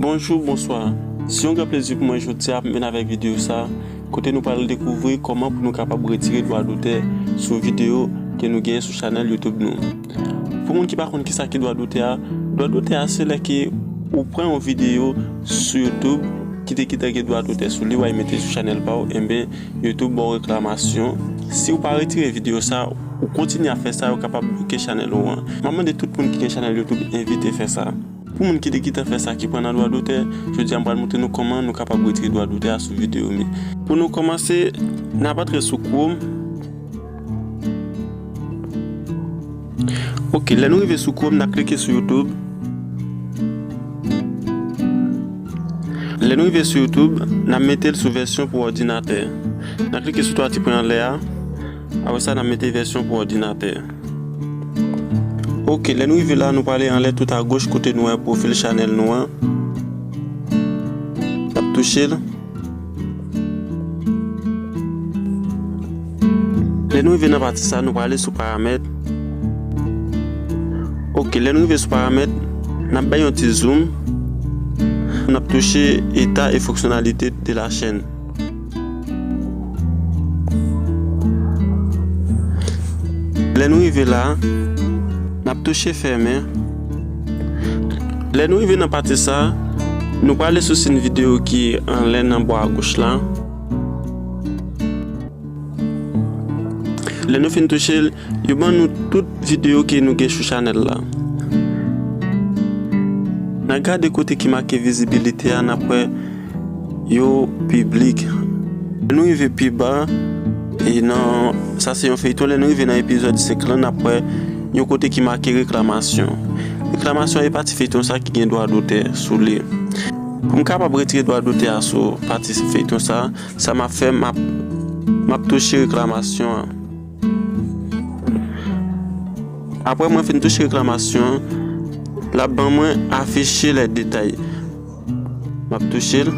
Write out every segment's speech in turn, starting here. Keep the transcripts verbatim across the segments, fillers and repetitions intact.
Bonjou, bonswa. Se yon gran plezi pou mwen jodi a pou m vin avèk videyo sa, kote nou pral dekouvri kòman pou nou kapab retire dwa dotè sou videyo ke nou genyen sou chanèl YouTube nou. Pou moun ki pa konn kisa ki dwa dotè a, dwa dotè a se lè ke ou pran yon videyo sou YouTube ki te gentan gen dwa dotè sou li, w al mete sou chanèl pa w, enben, YouTube ba w reklamasyon. Si w pa retire videyo sa, ou kontinye ap fè sa, yo kapab bloke chanèl ou an. M ap mande tout moun ki gen chanèl YouTube envite fè sa. Pou moun ki te gentan fè sa, ki pran nan dwa dotè, jodi a m pral montre nou kòman nou kapab retire dwa dotè a sou videyo nou. Pou nou kòmanse, n ap antre sou Chrome. Ok, lè nou rive sou Chrome, n ap klike sou YouTube. Lè nou rive sou YouTube, n ap mete l sou vèsyon pou òdinatè. N ap klike sou twa ti pwen anlè a. Apre sa, n ap mete vèsyon pou òdinatè. Ok, lè nou rive la, nou prale anlè tout agoch kote nou wè pwofil chanèl nou an. N ap touche l. Lè nou rive nan pati sa, nou prale sou paramèt. Ok, lè nou rive sou paramèt, n ap bay yon ti zoom. N ap touche état et fonctionnalité de la chaîne. Lè nou rive la, n ap touche fèmen. Lè nou rive nan pati sa, nou prale sou siy videyo ki anlè nan bò agoch la. Lè nou fin touche l, yo ban nou tout videyo ke nou gen sou chanèl la. N a gade kote ki make vizibilite a, n ap wè yo piblik. Lè nou rive pi ba, e nan, sa se yon feyton, lè nou rive nan epizòd senk lan, n ap wè yon kote ki make reklamasyon. Reklamasyon e pati feyton sa ki gen dwa dotè sou li. Pou m kapab retire dwa dotè a sou pati feyton sa, sa m ap fè, m ap, m ap touche reklamasyon an. Apre mwen fin touche reklamasyon an, l ap ban mwen afficher les détails. M ap touche l.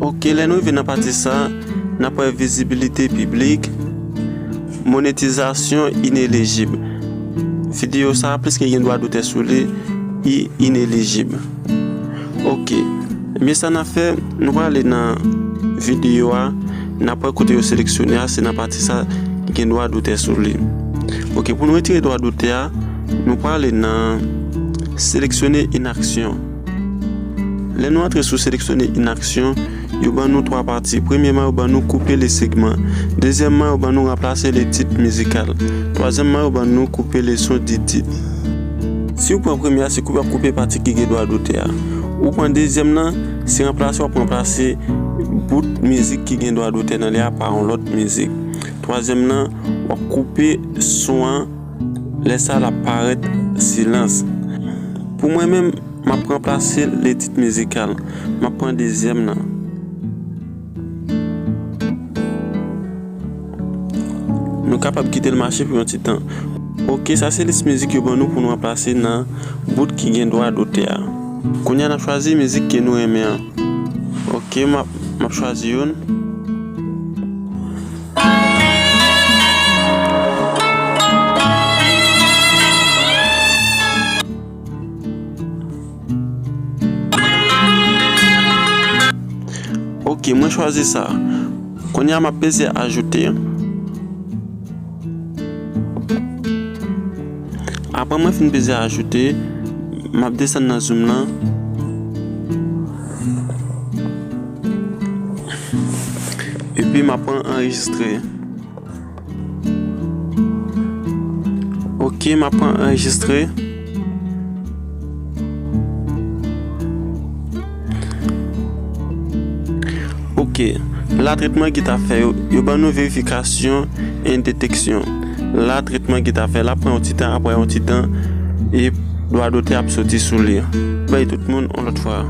Ok, lè nou rive nan pati sa, n ap wè vizibilite piblik, monetizasyon inelijib. Videyo sa, piske gen dwa dotè sou li, i inelijib. Ok. Ebyen, sa n ap fè, nou prale nan videyo a, n ap wè kote yo seleksyone a, se nan pati sa ki gen dwa dotè sou li. Ok, pou nou retire dwa dotè a, nou prale nan seleksyone inaksyon. Lè nou antre sou seleksyone inaksyon, yo ban nou twa pati. Premyèman, yo ban nou couper les segments. Dezyèmman, yo ban nou remplacer les titres musicaux. Twazyèmman, yo ban nou couper le son du titre. Si w pran premye a, se koupe, w ap koupe pati ki gen dwa dotè a. Ou pran dezyèm nan, se ranplase, w ap ranplase bout mizik ki gen dwa dotè nan li a pa yon lòt mizik. Twazyèm nan, w ap koupe son an, lè sa l ap parèt silans. Pou mwen menm, m ap ranplase le titre musical. M ap pran dezyèm nan. Nou kapab kite l mache pou yon ti tan. Ok, sa se lis mizik yo ban nou pou nou ranplase nan bout ki gen dwa dotè a. Kounye a n ap chwazi mizik ke nou renmen an. Ok, m ap, m ap chwazi youn. Ok, mwen chwazi sa. Kounye a m ap peze ajoute. Apre mwen fin peze ajoute, m ap desann nan zoom lan. Epi m ap pran anrejistre. Ok, m ap pran anrejistre. Ok, la tretman ki ta fè yo, yo ban nou verifikasyon e deteksyon. La tretman ki ta fè, l ap pran yon ti tan, apre yon ti tan, e dwa dotè ap soti sou li. Bay tout moun yon lòt fwa.